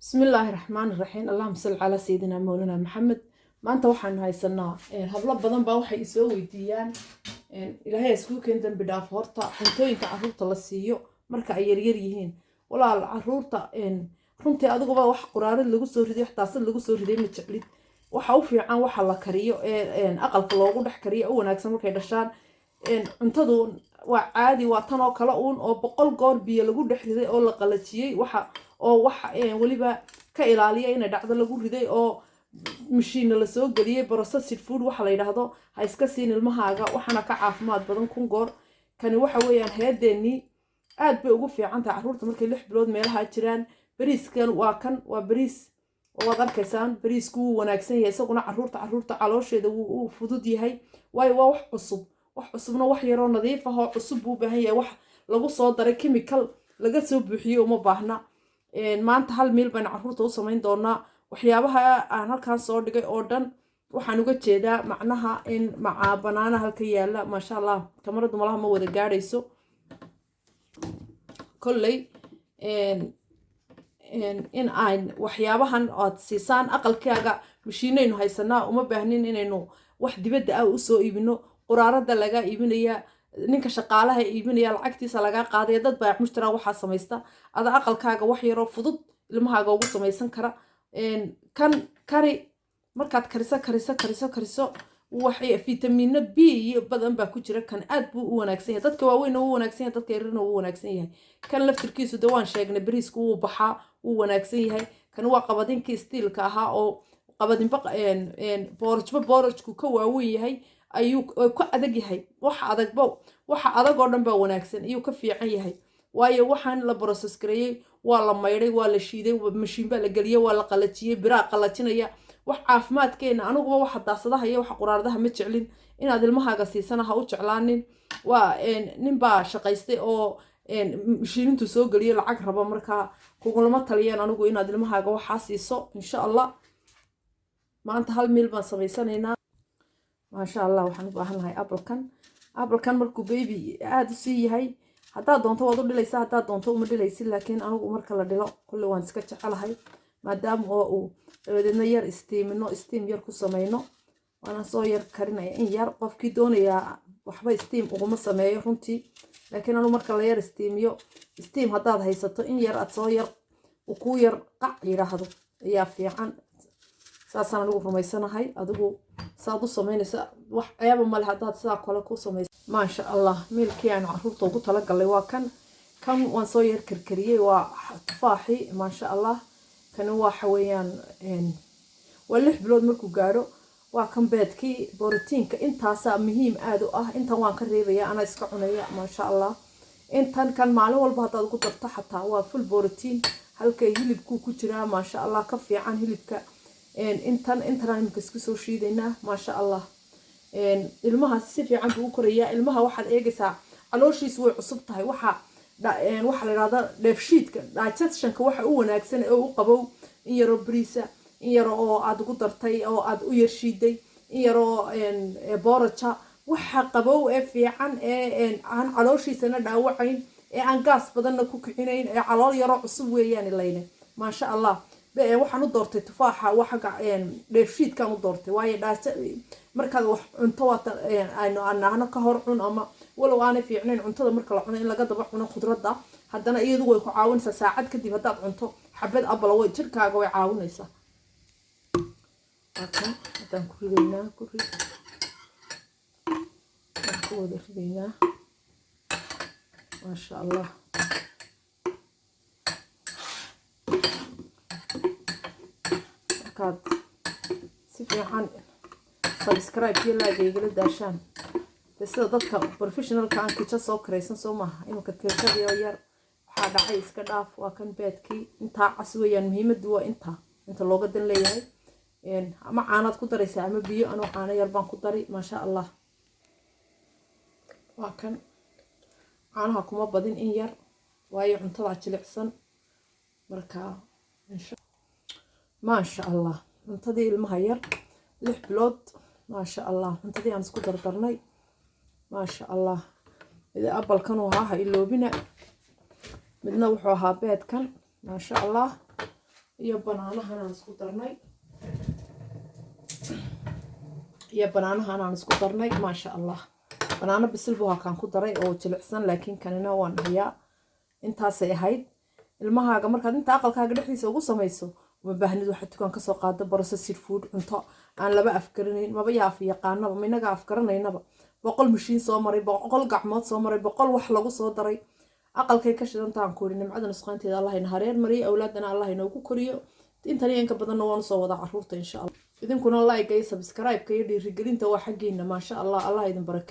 Bismillaahi raxmaani raxiim. Allahuma salli calaa sayidina mawlana Maxamed. Maanta waxaanu haysanaa, hablo badan baa waxay isoo weydiiyaan, Ilaahay iskuu keen dambi dhaaf, horta cuntooyinka caruurta la siiyo marka ay yaryar yihiin. Walaal, caruurta runtii adiguba wax quraarad lagu soo riday, wax daasad lagu soo riday ma jeclid. Waxa u fiican waxa la kariyo ee aqalka loogu dhex kariyo u wanaagsan markay dhashaan. Cuntadu waa caadi, waa tan oo kale uun oo 100 goor biyo lagu dhex riday oo la qalajiyey, waxa oo wax weliba ka ilaaliya inay dhacdo lagu riday oo mashiina lasoo geliyey. Processed food waxa la yidhaahdo ha iska siin ilmahaaga, waxaana ka caafimaad badan kun goor. Kani waxa weeyaan heedeennii, aad bay ugu fiican tahay carruurta markay 6 bilood meelaha jiraan. Bariiskan waa kan, waa bariis, waad arkaysaan. Bariisku wuu wanaagsan yahay isaguna caruurta caloosheeda wuu u fudud yahay, waayo waa wax cusub. Wax cusubna wax yaroo nadiif ah oo cusub buu u baahan yahay. Wax lagu soo daray, chemical laga soo buuxiyey, uma baahna. Maanta hal meal baynu carruurta u samayn doonaa. Waxyaabaha aan halkan soo dhigay oo dhan waxaan uga jeedaa macnaha in macaa banaana halka yaala. Maasha Allah, kamaradu malaha ma wada gaadhayso kolley. In aan waxyaabahan aad siisaan aqalkaaga, mashiinaynu haysanaa, uma baahnin inaynu wax dibadda ah usoo iibino. Quraarada lagaa iibinayaa, ninka shaqaalaha iibinaya lacagtiisa lagaa qaadaya, dad baa mushtara waxaa samaysta. Ada aqalkaaga wax yaroo fudud ilmahaaga ugu samaysan kara. Kan kari, markaad kariso, kariso, kariso, kariso, wax fitamiino B iyo badan baa ku jira. Kan aad buu u wanaagsan yahay, dadka waaweynna wuu wanaagsan yahay, dadka yararna wuu wanaagsan yahay. Kan laftirkiisu de waan sheegnay, bariisku wuu baxaa, wuu wanaagsan yahay. Kan waa qabadinkii steelka ahaa oo qabadinba boorajba boorajku ka waaweyn yahay ayuu ka adag yahay. Waxa adagba, waxa adag oo dhan baa wanaagsan, ayuu ka fiican yahay, waayo waxaan la process gareeyey, waa la maydhay, waa la shiiday, mashiin baa la geliyey, waa la qalajiyey, biraa qalajinaya. Wax caafimaadkeena aniguba waxa daasadaha iyo waxa quraaradaha ma jeclin. Inaad ilmahaaga siisana ha u jeclaanin. Waa ninbaa shaqaystay oo mashiinintu soo geliyo lacag raba, markaa kugulama taliyeen anigu inaad ilmahaaga waxaa siiso. Insha Allah maanta hal meal baan samaysanaynaa. Maasha Allah, waxaan u baahanahay applekan. Applekan markuu baby aada u sii yahay, haddaad doonto waad u dhilaysaa, haddaad doonto uma dhilaysid, laakiin anigu marka la dhilo kulle waan iska jecelahay, maadaama oo uu dabadeedna yar steamino, steam yar ku samayno, waana soo yar karinaya in yar. Qofkii doonayaa waxba steam uguma sameeyo runtii, laakiin anigu marka la yar steamiyo, steam haddaad haysato, in yar aad soo yar kuu yar qac yidhaahdo ayaa fiican. Saasaan anigu rumaysanahay. Adigu saad u samaynaysa wax ceeba male haddaad sidaa kale ku samaysa. Maasha Allah, mealkii aan caruurta ugu talagalay waa kan. Kan waan soo yar karkariyey, waa tufaaxi. Maasha Allah, kani waxa weeyaan waa 6 bilood markuu gaadho. Waa kan beedkii borotiinka. Intaasaa muhiim aada u ah. Intan waan ka reebaya, anaa iska cunaya. Maasha Allah, intan kan maalin walba haddaad ugu darto xataa waa full borotiin. Halka hilibkuu ku jiraa, maasha Allah, ka fiican hilibka. Intan intanaan imika isku soo shiidaynaa. Maasha Allah, ilmaha si fiican buu u korayaa. Ilmaha waxaad eegaysaa calooshiisu way cusub tahay. Waxa la yidhahdaa dheefshiidka, digestionka, waxa u wanaagsan oo u qabow in yaroo bariisa, in yaro oo aad ugu dartay oo aad u yar shiiday, in yaroo booraja. Waxa qabow ee fiican ee aan calooshiisana dhaawacayn ee aan gaas badanna ku kicinayn ee calool yaroo cusub weeyaan layne. Maasha Allah, waxaan u doortay tufaaxa, waxaga dheefshiidkaan u doortay, waayo markaad wax cunto waata aynu anahno ka hor cun, ama walow aanay fiicnayn cuntada marka la cuno in laga daba cuno khudradda, haddana iyadu way ku caawinaysaa. Saacad kadib haddaad cunto xabad apple, way jirkaaga way caawinaysaa. Waa haddaan ku ridaynaa, ku rid, waan ku wada ridaynaa. Maasha Allah, markaad si fiican subscribe iyo like igala daashaan de, sida dadka professionalka aan kijo soo karaysan soo maaha. Imanka kirkadii oo yar waxaa dhacay iska dhaaf. Waa kan beedkii, intaa cas weeyaan. Muhiimaddu waa intaa, inta looga dan leeyahay. Ama caanaad ku daraysaa ama biyo. Anuu caano yar baan ku dari. Maasha Allah, waa kan. Caanaha kuma badin, in yar, waayo cuntadaa jilicsan. Marka maasha Allah, cuntadii ilmaha yar 6 bilood. Maasha Allah, cuntadii aan isku dardarnay. Maasha Allah, mid applekan uu ahaa, ha iloobina. Midna wuxuu ahaa beedkan. Maasha Allah. Iyo bananahan aan isku darnay. Maasha Allah, banana bisil buu halkaan ku daray oo jilicsan, laakiin kanina waan hayaa. Intaasay ahayd. Ilmahaaga markaad inta aqalkaaga dhexdiisa ugu samayso, uma baahnid waxaad dukaan kasoo qaado processed food, cunto aan laba afgaranayn, maba yaa af yaqaanaba, ma inaga afgaranaynaba, 100 mashiin soo maray, 100 gacmood soo maray, 100 wax lagu soo daray. Aqalkay ka shidantaan ku yidhi. Nimcada nusqaanteeda Allah ina hareer mariyo, awlaadana Allah inoogu koriyo. Intan iyo inka badanna waan usoo wadaa caruurta, insha Allah. Idinkuna like iyo subscribe-ka iyo dhiirigelinta waa xaggiina. Maasha Allah, Allah idin barake.